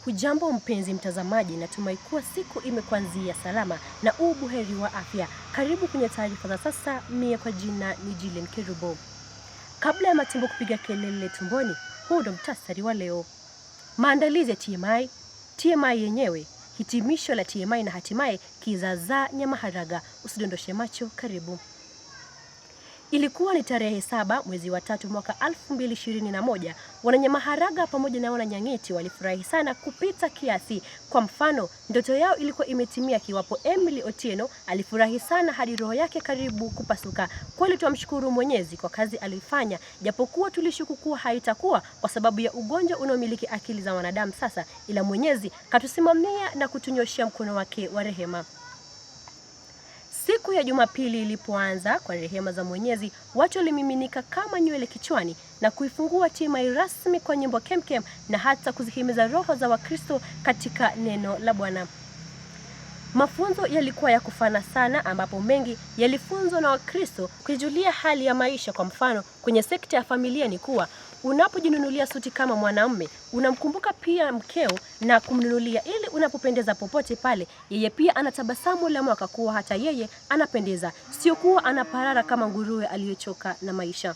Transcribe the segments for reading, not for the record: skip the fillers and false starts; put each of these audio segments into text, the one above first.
Hujambo mpenzi mtazamaji, natumai kuwa siku imekuanzia salama na u buheri wa afya. Karibu kwenye taarifa za sasa. Mie kwa jina ni Jillian Kerubo. Kabla ya matumbo kupiga kelele tumboni, huu ndo mtasari wa leo. Maandalizi ya TMI, TMI yenyewe, hitimisho la TMI na hatimaye kizaazaa Nyamaharaga. Usidondoshe macho, karibu. Ilikuwa ni tarehe 7 mwezi wa 3 mwaka 2021. Wananyamaharaga pamoja na wananyang'eti walifurahi sana kupita kiasi. Kwa mfano, ndoto yao ilikuwa imetimia kiwapo Emily Otieno alifurahi sana hadi roho yake karibu kupasuka. Kweli twamshukuru Mwenyezi kwa kazi alifanya, japokuwa tulishuku kuwa haitakuwa kwa sababu ya ugonjwa unaomiliki akili za wanadamu sasa, ila Mwenyezi katusimamia na kutunyoshia mkono wake wa rehema. Siku ya Jumapili ilipoanza, kwa rehema za Mwenyezi, watu walimiminika kama nywele kichwani na kuifungua TMI rasmi kwa nyimbo kemkem na hata kuzihimiza roho za Wakristo katika neno la Bwana. Mafunzo yalikuwa ya kufana sana, ambapo mengi yalifunzwa na Wakristo kuijulia hali ya maisha. Kwa mfano, kwenye sekta ya familia ni kuwa unapojinunulia suti kama mwanamume, unamkumbuka pia mkeo na kumnunulia ili unapopendeza popote pale, yeye pia anatabasamu la mwaka kuwa hata yeye anapendeza, sio kuwa anaparara kama nguruwe aliyochoka na maisha.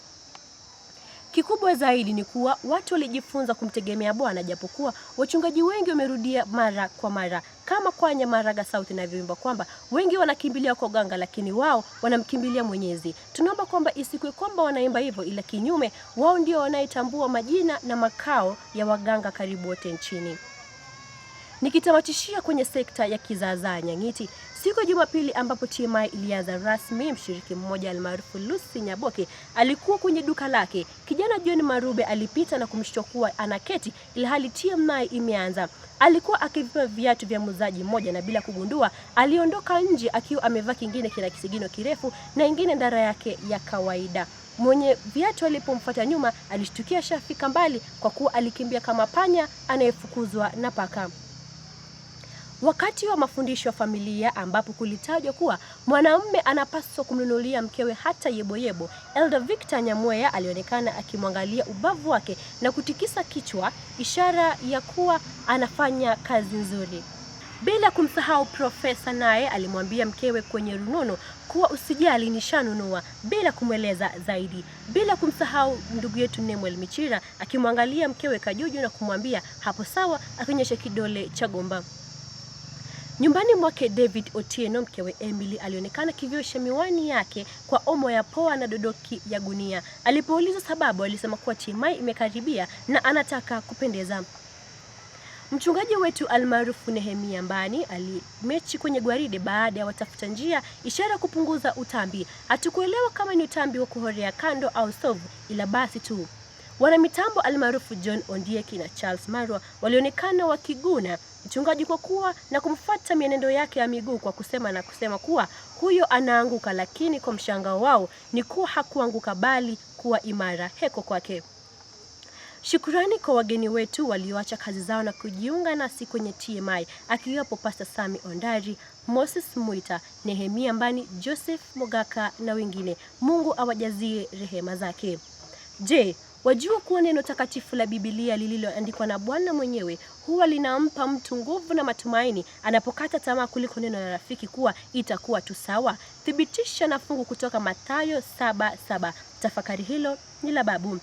Kikubwa zaidi ni kuwa watu walijifunza kumtegemea Bwana, japokuwa wachungaji wengi wamerudia mara kwa mara kama kwa Nyamaharaga South inavyoimba kwamba wengi wanakimbilia kwa ganga, lakini wao wanamkimbilia Mwenyezi. Tunaomba kwamba isikuwe kwamba wanaimba hivyo, ila kinyume, wao ndio wanaetambua majina na makao ya waganga karibu wote nchini. Nikitamatishia kwenye sekta ya kizaazaa Nyang'iti, siku ya Jumapili ambapo TMI ilianza rasmi, mshiriki mmoja almaarufu Lucy Nyaboke alikuwa kwenye duka lake. Kijana John Marube alipita na kumshtua kuwa anaketi ilhali TMI imeanza. Alikuwa akivipima viatu vya muuzaji mmoja na bila kugundua aliondoka nje akiwa amevaa kingine kina kisigino kirefu na ingine ndara yake ya kawaida. Mwenye viatu alipomfuata nyuma alishtukia shafika mbali kwa kuwa alikimbia kama panya anayefukuzwa na paka. Wakati wa mafundisho ya familia ambapo kulitajwa kuwa mwanamume anapaswa kumnunulia mkewe hata yeboyebo, Elder Victor Nyamweya alionekana akimwangalia ubavu wake na kutikisa kichwa, ishara ya kuwa anafanya kazi nzuri. Bila kumsahau profesa naye alimwambia mkewe kwenye rununu kuwa usijali nishanunua, bila kumweleza zaidi. Bila kumsahau ndugu yetu Nemuel Michira akimwangalia mkewe Kajuju na kumwambia hapo sawa, akionyesha kidole cha gomba. Nyumbani mwake David Otieno, mkewe Emily alionekana akivyosha miwani yake kwa omo ya poa na dodoki ya gunia. Alipoulizwa sababu, alisema kuwa TMI imekaribia na anataka kupendeza. Mchungaji wetu almaarufu Nehemia Mbani alimechi kwenye gwaride baada ya watafuta njia, ishara kupunguza utambi. Hatukuelewa kama ni utambi wa kuhorea kando au sovu, ila basi tu. Wanamitambo almaarufu John Ondieki na Charles Marwa walionekana wakiguna mchungaji kwa kuwa na kumfuata mienendo yake ya miguu kwa kusema na kusema kuwa huyo anaanguka, lakini kwa mshangao wao ni kuwa hakuanguka bali kuwa imara. Heko kwake. Shukrani kwa wageni wetu walioacha kazi zao na kujiunga nasi kwenye TMI, akiwepo Pastor Sami Ondari, Moses Mwita, Nehemia Mbani, Joseph Mogaka na wengine. Mungu awajazie rehema zake. Je, wajua kuwa neno takatifu la Biblia lililoandikwa na Bwana mwenyewe huwa linampa mtu nguvu na matumaini anapokata tamaa kuliko neno la rafiki kuwa itakuwa tu sawa? Thibitisha na fungu kutoka Mathayo 7:7. Tafakari hilo ni la babu.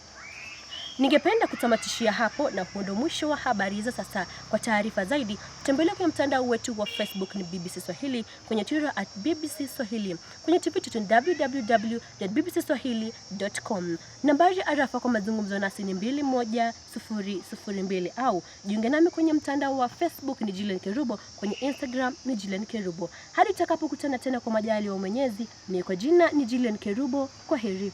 Ningependa kutamatishia hapo na huo ndo mwisho wa habari za sasa. Kwa taarifa zaidi, tembelea kwenye mtandao wetu wa Facebook ni BBC Swahili, kwenye Twitter at BBC Swahili, kwenye tovuti ni www.bbcswahili.com. Nambari arafa kwa mazungumzo nasi ni 21002 au jiunge nami kwenye mtandao wa Facebook ni Jillian Kerubo, kwenye Instagram ni Jillian Kerubo. Hadi tutakapokutana tena kwa majaliwa ya Mwenyezi, mimi kwa jina ni Jillian Kerubo, kwa heri.